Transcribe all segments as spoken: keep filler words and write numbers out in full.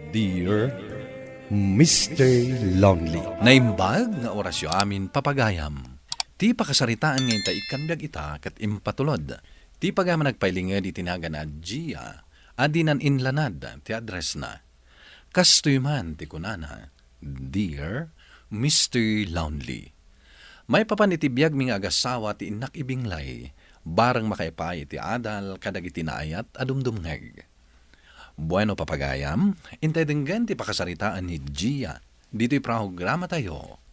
Dear Mister Lonely. Naimbag nga orasyo amin, papagayam. Ti pakasaritaan nga inta ikkan biag ita ket impatulod ti pagayam a nagpailinged iti nagan a Gia a dinan inlanad ti addressna. Kastoy man ti kunana, "Dear Mister Lonely, maipapan iti biagmi nga agasawa ti innak ibinglay, bareng makaipay iti adal kadagiti naayat a dumdumngeg." Bueno, papagayam, intay denggen ti pakasaritaan ni Gia ditoy programatayo,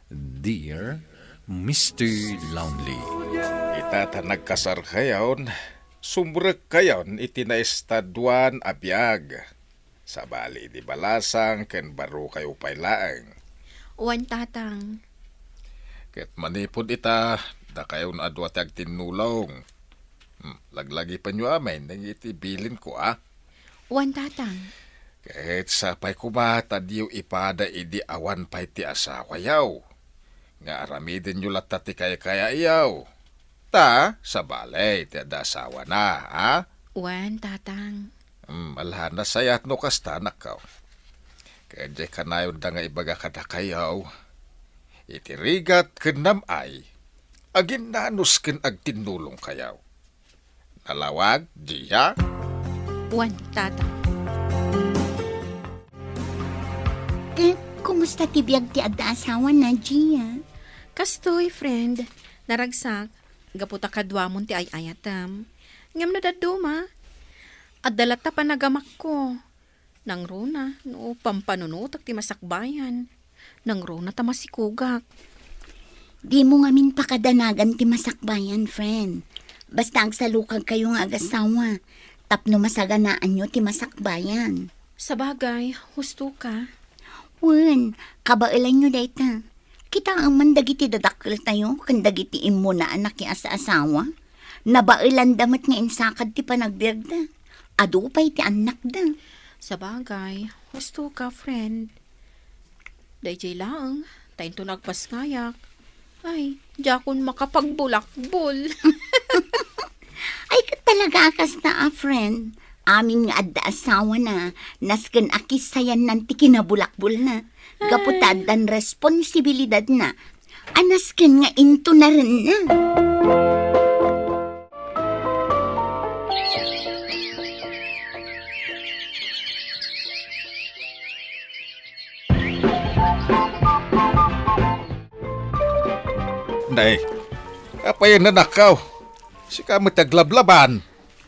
Dear Mister Lonely. Ita ta nagkasarkayon, sumrekkayon iti naestaduan a biag. Sabali idi balasang ken barukayo pay laeng. Wen, Tatang. Ket manipud ita, dakayon a dua ti agtinnulong. Hmm, laglagipenyo amin dagiti bilinko, a? Wen, Tatang. Ket sapay koma ta diyo ipada idi awan pay ti asawayo, nga aramidenyo latta ti kaykayatyo. Ta, sabali ti adda asawana, a? Wen, Tatang. Hmm, ala, nasayaat no kasta, anakko. Ket diay kanayonda nga ibaga kadakayo, iti rigat ken nam-ay, aginnanus ken agtinnulongkayo. Nalawag, Gia? Wen, Tatang. Ket kumusta ti biag ti adda asawana, Gia? Kastoy, friend. Naragsak, gapu ta kaduamon ti ay-ayatem. Ngem no dadduma, adda latta panagamakko. Nangruna no pampanunotek ti masakbayan. Nangruna ta masikogak. Dimo ngamin pakadanagan ti masakbayan, friend. Basta agsalukagkayo nga agasawa, tapno masaganaanyo ti masakbayan. Sabagay, husto ka. Wen, kabaelanyo dayta. Kitaem man dagiti dadakkeltayo ken dagiti immuna a nakias-asawa. Nabaelanda met nga insakad ti panagbiagda. Adu pay ti annakda. Sabagay, husto ka, friend. Daydiay laeng, ta inton agpasngayak, ay, diakon makapagbulakbol. Ay, ket talaga a kasta a friend. Amin nga adda asawana, nasken a kissayannan ti kinabulakbolna. Gapu ta addan responsibilidadna, a nasken nga intunarenna. Nay, apay a nanakaw? Sika met ti aglablabaan.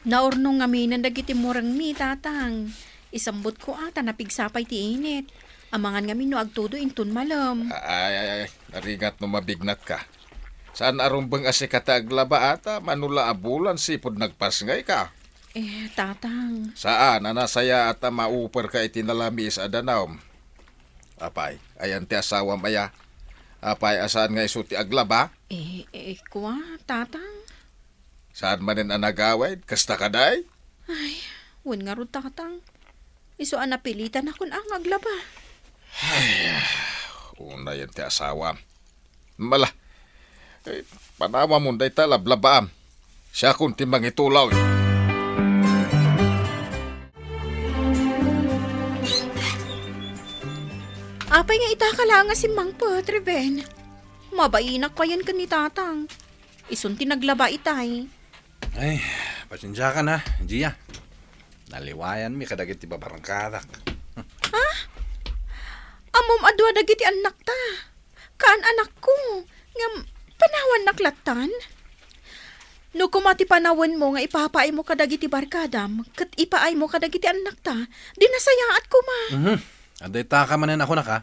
Naurnong ngaminen dagiti murengmi, Tatang. Isambutko a ta napigsa pay ti init. Amangan ngamin no agtudo inton malem. Ay, ay, ay, narigat no mabignatka. Saan a rumbeng a sika ti aglaba a ta mano la a bulan sipud nagpasngayka. Eh, Tatang. Saan a nasayaat a mauperka iti nalamiis a danum? Apay, ayan ti asawam aya? Apay a saan nga isu ti aglaba? Eh, eh, kua, Tatang. Saan manen a nagawid? Kasta kadi? Ay, wen ngarud, Tatang. Isu a napilitanakon a nga aglaba. Ay, unayen ti asawam. Mala, eh, panawamon dayta a lablabaam. Siakon ti mangituloy. Apay nga ita ka laeng a simmangpet, Ruben? Mabainak payen ken ni Tatang. Isun ti naglaba itay. Ay, pasensiakan a, Gia. Naliwayanmi kadagiti babarkadak. Ha? Ammom a dua dagiti annakta. Kaan anakko, ngem panawannak lattan? No koma ti panawenmo nga ipapaaymo kadagiti barkadam ket ipaaymo kadagiti annakta, di nasayaat koma. Mhm. Adda itaka manen a kunak a.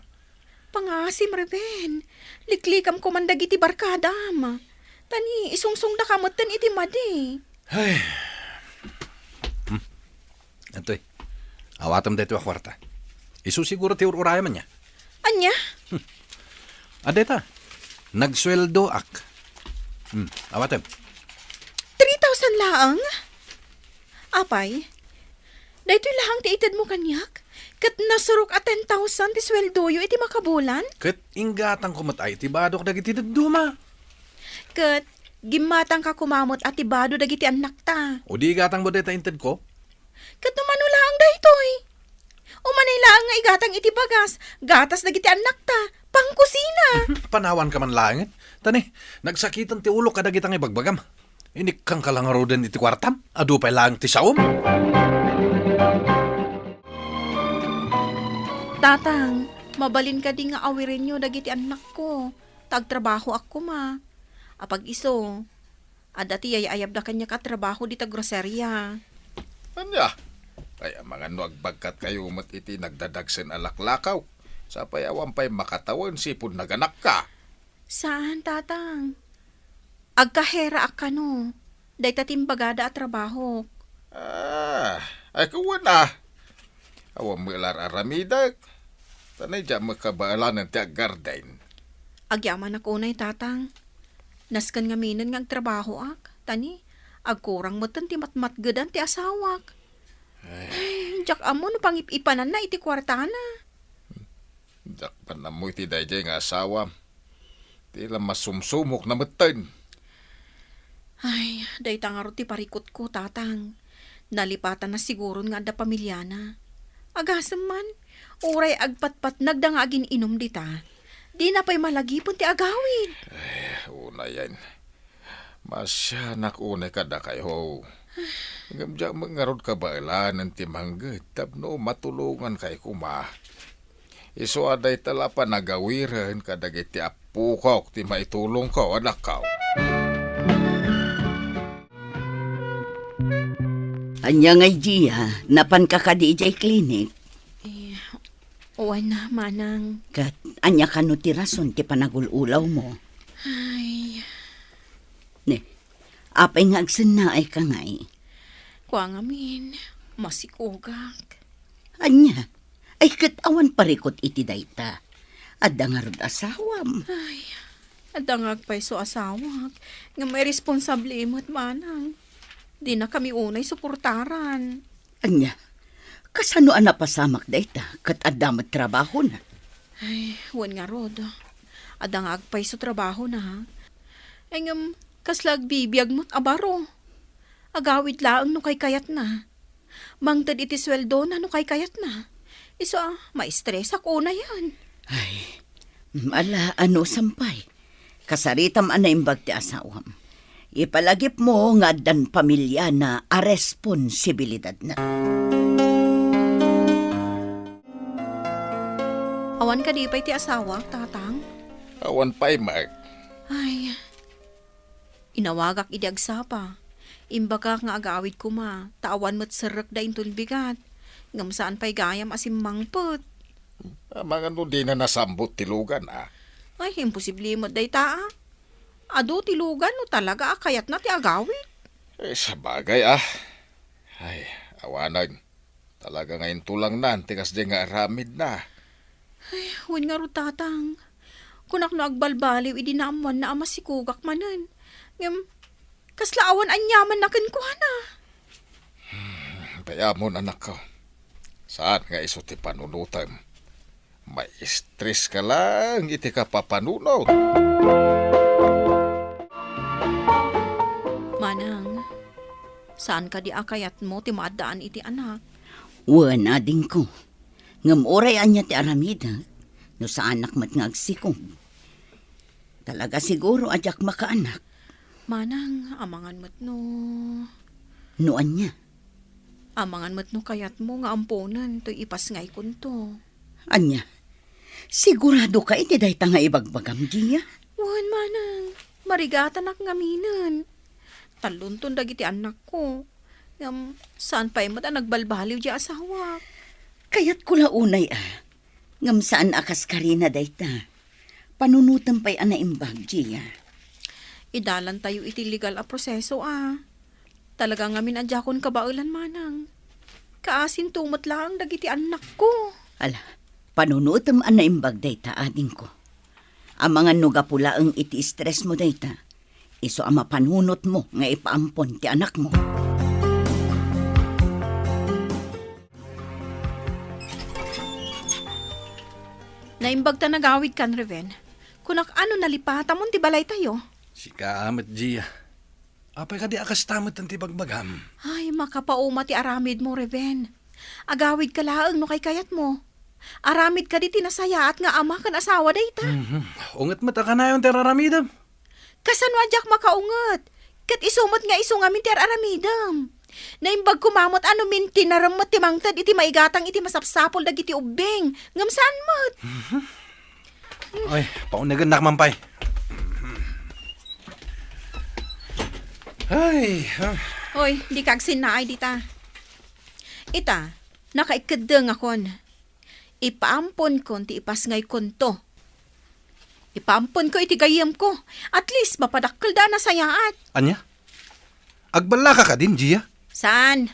Pangasim, Ruben. Liklikam koman dagiti barkadam. Ta ni isungsongdaka metten iti madi. Ay. Hmm. Antoy, awatem daytoy a kuarta. Isu siguro ti ur-urayam ania. Ania? Hmm. Adda ita. Nagsueldoak. Hmm. Awatem. Three thousand laeng? Apay, daytoy laeng ti itedmo kaniak? Ket nasurok a ten thousand ti sueldoyo iti makabulan? Ket inggatangko met ay ti badok dagiti dadduma. Ket gimmatangka koma met a ti bado dagiti annakta. O di igatangmo dayta intedko? Ket no mano laeng daytoy? Umanay la Ania igatang iti bagas, gatas dagiti annakta, pangkusina. Panawanka man laengen. Tani, nagsakiten ti ulok kadagita nga ibagbagam. Inikkangka la ngaruden iti kuartam? Adu pay laeng ti saom? Tatang, mabalin kadi nga awirenyo dagiti annakko? Ta agtrabahoak koma. Apag-isu, adda ti yayayabda kaniak a trabaho dita groceria. Ania? Ay, amangan no agbagkatkayo met iti nagdadagsen a laklakaw. Sapay awan pay makatawen sipud naganakka. Saan, Tatang. Agkaheraak kano. Dayta ti imbagada a trabahok. Ah, ay, kuwen a. Awan met la ar-aramidek. Tanay diak met kabaelanen ti aggarden. Agyamanak unay, Tatang. Nasken ngaminen nga agtrabahoak. Tani, agkurang metten ti matmatgedan ti asawak. Ay. Ay, diak ammo no pangip-ipananna iti kuartana. Diak man ammo iti daydiay nga asawam. Ti la masumsumok na metten. Ay, dayta ngarud ti parikutko, Tatang. Nalipatanna siguron nga adda pamiliana. Agasem man, uray agpatpatnagda nga agin-inum dita, dina pay malagipen ti agawid. Ay, unayen. Masianak unay kadakayo. Ngem diak met ngarud kabaelanen ti mangngeg tapno matulongankay koma. Isu a dayta la panagawiren kadagiti appokok ti maitulongko, anakko. Ania ngay, Gia? Napanka kadi idiay klinik? Eh, wen, Manang. Ket ania kano ti rason ti panagul-ulawmo? Ay. Ne, apay nga agsennaayka ngay? Kua ngamin, masikogak. Ania? Ay, ket awan parikut iti dayta. Adda ngarud asawam. Ay, adda nga agpayso asawak, ngem irresponsable met, Manang. Dina kami unay suportaran. Ania? Kasano a napasamak dayta ket adda met trabahona? Ay, wen ngarud. Adda nga agpayso trabahona, ha? Ay, ngem, kasla agbibiag met a baro. Agawid laeng no kaykayatna. Mangted iti sueldona no kaykayatna. Isu a, maistresak unayen. Ay, ala, ano, sampay. Kasaritam a naimbag ti asawam. Ipalagipmo nga addan pamiliana a responsibilidadna. Awan kadi pay ti asawak, Tatang? Awan pay met. Ay, inawagak idi agsapa. Imbagak nga agawid koma, ta awan met serrekda inton bigat. Ngem saan pay gayam a simmangpet. Amangan no dina nasambot ti lugan, a? Ay, imposible met dayta, a. Adu ti lugan no talaga a kayatna ti agawid. Eh, sabagay, a. Ay, awanen. Talaga nga intulangnan ti kasdiay nga aramidna. Ay, wen ngarud, Tatang. Kunak no agbalbaliw idi naammoanna a masikogak manen. Ngem, kasla awan aniamanna kenkuana. Hmm, dayamon, anakko. Saan nga isu ti panunotem. Maistres ka laeng iti kapapanunot. Manang, saan kadi a kayatmo ti maaddaan iti anak? Wen, adingko. Ngem uray ania ti aramidek, no saanak met nga agsikog, talaga siguro a diak makaanak. Manang, amangan met no. No ania? Amangan met no kayatmo nga amponen toy ipasngaykonto. Ania? Siguradoka iti dayta nga ibagbagam, Gia? Wen, Manang. Marigatanak ngaminen. Tallonton dagiti annakko. Ngem, saan pay met a nagbalbaliw diay asawak. Kayatko la unay, a. Ngem saan a kaskarina dayta. Panunotem pay a naimbag, Gia. Idalantayo iti legal a proseso, a. Talaga ngamin a diakon kabaelan, Manang. Kaasinto met laeng dagiti annakko. Ala, panunotem a naimbag dayta, adingko. Amangan no gapu laeng iti stressmo dayta, isu a mapanunotmo nga ipaampon ti anakmo. Naimbag ta nagawidkan, Reven. Kunak, ano, nalipatamon ti balaytayo? Sika met, Gia. Apay kadi a kasta met ti bagbagam? Ay, makapauma ti aramidmo, Reven. Agawidka laeng no kaykayatmo. Aramid kadi ti nasayaat nga ama ken asawa dayta. Mhm. Unget met a kanayon ti ar-aramidem. Kasano a diak makaunget? Ket isu met nga isu ngamin ti ar-aramidem. Naimbag koma met a no mintinarem met ti mangted iti maigatang iti masapsapul dagiti ubbing. Ngem saan met. Mhm. Oy, paunegennak man pay. Ay, ah. Oy, dika agsinnaay dita. Ita, nakaikkeddengakon. Ipaamponkon ti ipasngaykonto. Ipaamponko iti gayyemko. At least, mapadakkelda a nasayaat. Ania? Agballaka kadin, Gia? Saan?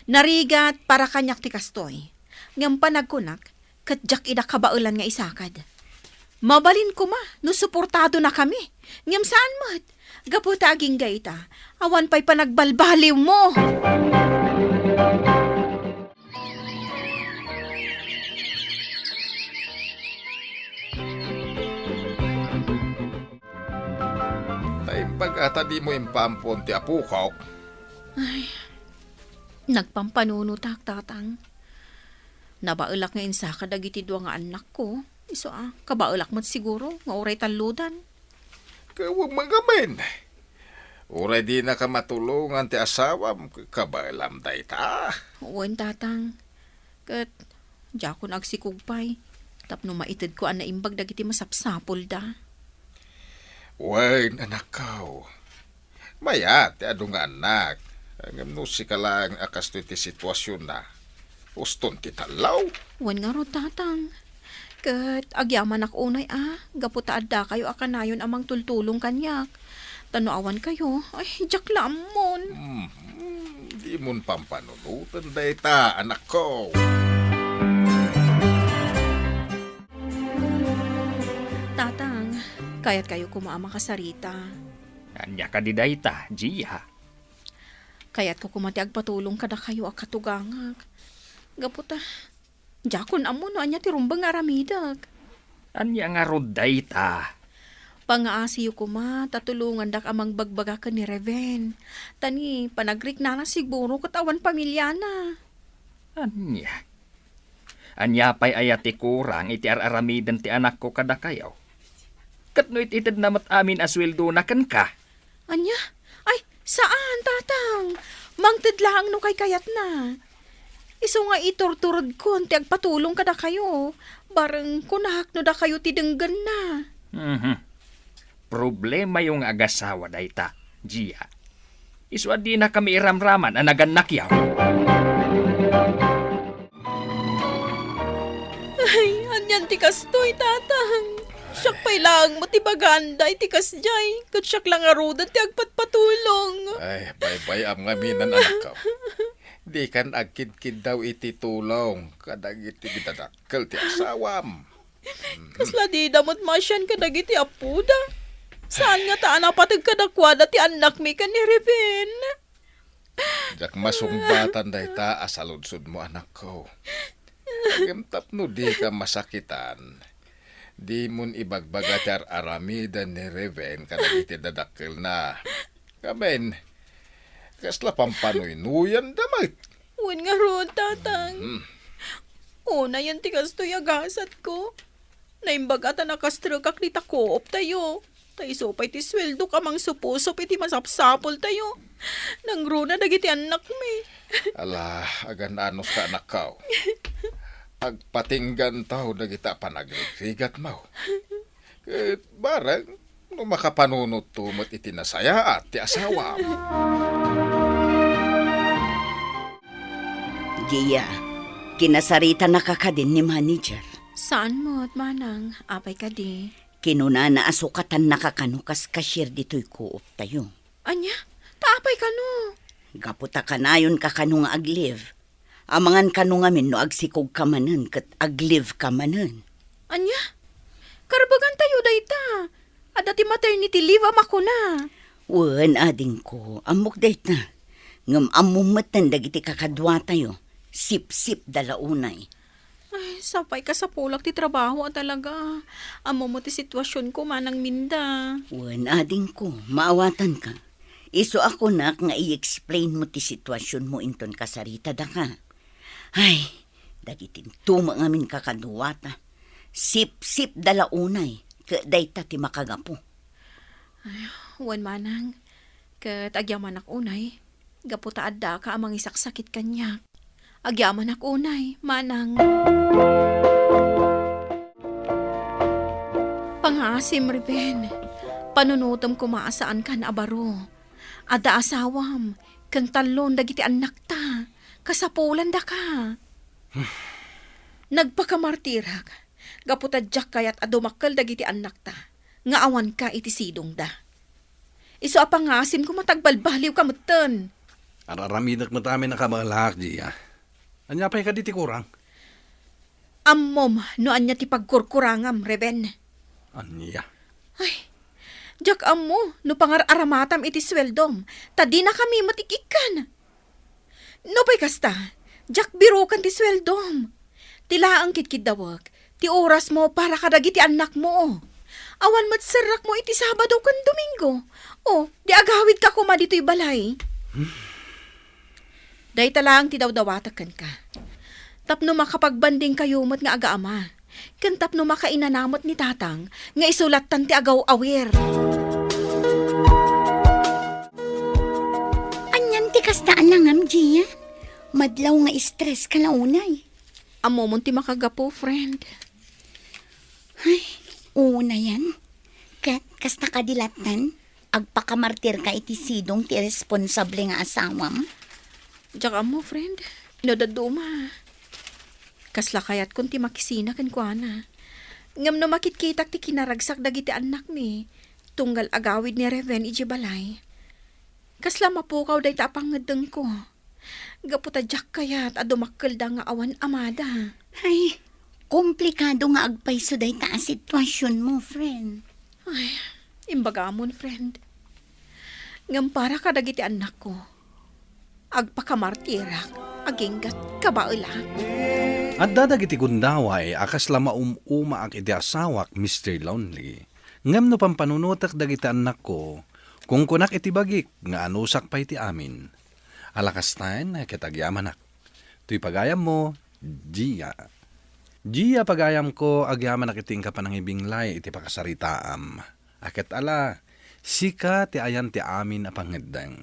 Narigat para kaniak ti kastoy. Ngem panagkunak, ket diak ida kabaelan nga isakad. Mabalin koma no suportadonakami. Ngem saan met? Gapu ta agingga ita, awan pay panagbalbaliwmo. Naimbag a ta dimo impaampon ti apokok. Ay, nagpampanunotak, Tatang. Nabaelak nga insaka dagiti dua nga annakko. Isu a, kabaelak met siguro nga uray tallodan. Kawem ngamin. Uray dinaka matulongan ti asawam, kabaelam dayta. Wen, Tatang. Ket diakon agsikog pay tapno maitedko a naimbag dagiti masapsapulda. Wen, anakko. Mayat ti adu nga annak. Ngem no sika laeng a kastoy ti situasionna, uston ti tallo. Wen ngarud, Tatang. Ket agyamanak unay a, gapu ta addakayo a kanayon a mangtultulong kaniak. Ta no awan kayo, ay, diak la ammon. Hmm, dimon pampanunoten dayta, anakko. Tatang, kayat kayo koma a makasarita. Ania kadi dayta, Gia? Kayatko koma ti agpatulong kadakayo a katugangak. Gapu ta, diakon ammo no ania ti rumbeng nga aramidek. Ania ngarud dayta? Pangaasiyo koma ta tulongandak a mangbagbaga ken ni Reven. Ta ni panagriknana siguro ket awan pamiliana. Ania? Ania pay aya ti kurang iti ar-aramiden ti anakko kadakayo? Ket no it-itedna met amin a sueldona kenka? Ania? Ay, saan, Tatang. Mangted laeng no kaykayatna. Isu nga iturturedkon ti agpatulong kadakayo. Bareng kunak no dakayo ti denggenna. Mhm. Problemayo nga agasawa dayta, Gia. Isu a dinakami iramraman a nagannakyo. Ay, anian ti kastoy, Tatang? Siak pay laeng met ti bagaan dayta iti kasdiay, ket siak la ngaruden ti agpatpatulong. Ay, baybay-am ngamin, anakko. Dikan agkidkiddaw iti tulong kadagiti didadakkel ti asawam. Kasla dida met masian kadagiti appoda. Saan ngata a napateg kadakuada ti annakmi ken ni Reven? Diak masungbatan dayta a saludsodmo, anakko. Ngem tapno dika masakitan, dimon ibagbaga ti ar-aramiden ni Reven kadagiti dadakkelna. Ngamin, kasla pampanuynuyanda met. Wen ngarud, Tatang. Mhm. Unayen ti kastoy a gasatko. Naimbag a ta nakastrekak dita kooptayo. Ta isu pay ti sueldok a mangsupusup iti masapsapultayo. Nangruna dagiti annakmi. Ala, agan-anos ka, anakko. Agpatinggantaw dagita a panagrigrigatmo. Ket bareng no makapanunotto met iti nasayaat ti asawam. Gia, kinasaritanaka kadin ni manager. Saan met, manang? Apay kadi? Kinunana a sukatannaka kano kas cashier ditoy kooptayo. Ania? Ta apay kano? Gapu ta kanayonka kano nga ag-leave. Amangan kano ngamin no agsikogka manen ket ag-leave ka manen. Ania? Karbagantayo dayta. Adda ti maternity leave a makuna. Wen, adingko, ammok dayta. Ngem ammom metten dagiti kakaduatayo. Sipsipda la unay. Ay, sapay kasapulak ti trabaho a talaga. Ammom ti situasionko, Manang Minda. Wen, adingko, maawatanka. Isu a kunak nga i-explain mo ti situasionmo inton kasaritadaka. Ay, Dagiti intumo ngamin kakaduata, sipsipda la unay ket dayta ti makagapu. Wen manang, ket agyamanak unay, gapu ta addaka a mangisaksakit kaniak. Agyamanak unay, manang. Pangaasim, Ruben. Panunotem koma a saankan a baro. Adda asawam, ken tallon dagiti annakta. Kasapulandaka. Nagpakamartirak, gapu ta diak kayat a dumakkel dagiti annakta, nga awanka iti sidongda. Isu a pangaasim koma ta agbalbaliwka metten. Ar-aramidek met amin a kabaelak, Gia. Ania pay kadi ti kurang? Ammom no ania ti pagkurkurangam, Ruben. Ania? Ay, diak ammo no pangar-aramatam iti sueldom, ta dinakami met ik-ikkan. Nupay kasta, diak biroken ti sueldom. Ti laeng kidkiddawek, ti orasmo para kadagiti annakmo. Awan met serrekmo iti Sabado ken Domingo. O, di agawidka koma ditoy balay. Dayta laeng ti dawdawatek kenka. Tapno makapagbandingkayo met nga agaama. Ken tapno makainana met ni Tatang nga isu lattan ti agaw-awir. Anian ti kasta a langam, Gia? Madlaw nga stress ka la unay. Ammomon ti makagapu, friend. Ay, unayan. Ket kasta kadi lattan, agpakamartirka iti sidong ti responsable nga asawam? Diak ammo, friend. No dadduma, kasla kayatkon ti makisina kenkuana. Ngem no makitkitak ti kinaragsak dagiti annakmi, tunggal agawid ni Ruben idiay balay, kasla mapukaw dayta a pangngeddengko. Gapu ta diak kayat a dumakkelda nga awan amada. Ay, komplikado nga agpayso dayta a situasionmo, friend. Ay, imbagamon, friend. Ngem para kadagiti annakko, agpakamartirak agingga kabaelak. Adda dagiti gundaway a kasla maum-umaak iti asawak, Mister Lonely. Ngem no pampanunotek dagiti annakko, kunkunak iti bagik nga anusak pay ti amin. Ala kastaen ket agyamanak. Toy pagayammo, Gia. Gia, pagayamko, agyamanak iti inka panangibinglay iti pakasaritaam. A ket ala, sika ti ayan ti amin a pangngeddeng.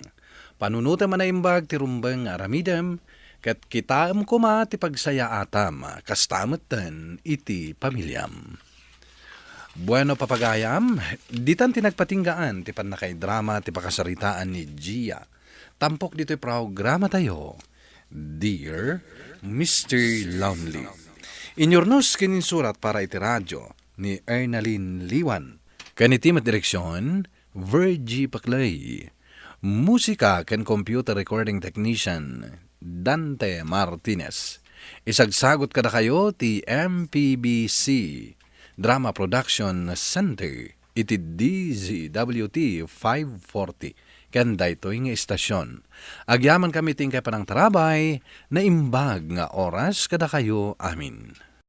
Panunotem a naimbag ti rumbeng nga aramidem, ket kitaem koma ti pagsayaatam, kasta metten iti pamiliam. Bueno, papagayam, ditan ti nagpatinggaan ti pannakaidrama ti pakasaritaan ni Gia. Tampok ditoy programatayo, Dear Mister Lonely. Inyurnos ken insurat para iti radio ni Ernalyn Liwan. Ken iti met direksion, Virgie Paclay. Musika ken computer recording technician, Dante Martinez. Isagsagut kadakayo ti M P B C Drama Production Center iti D Z W T five forty ken daytoy nga istasion. Agyamankami ti inkay panangtarabay, naimbag nga oras kadakayo amin.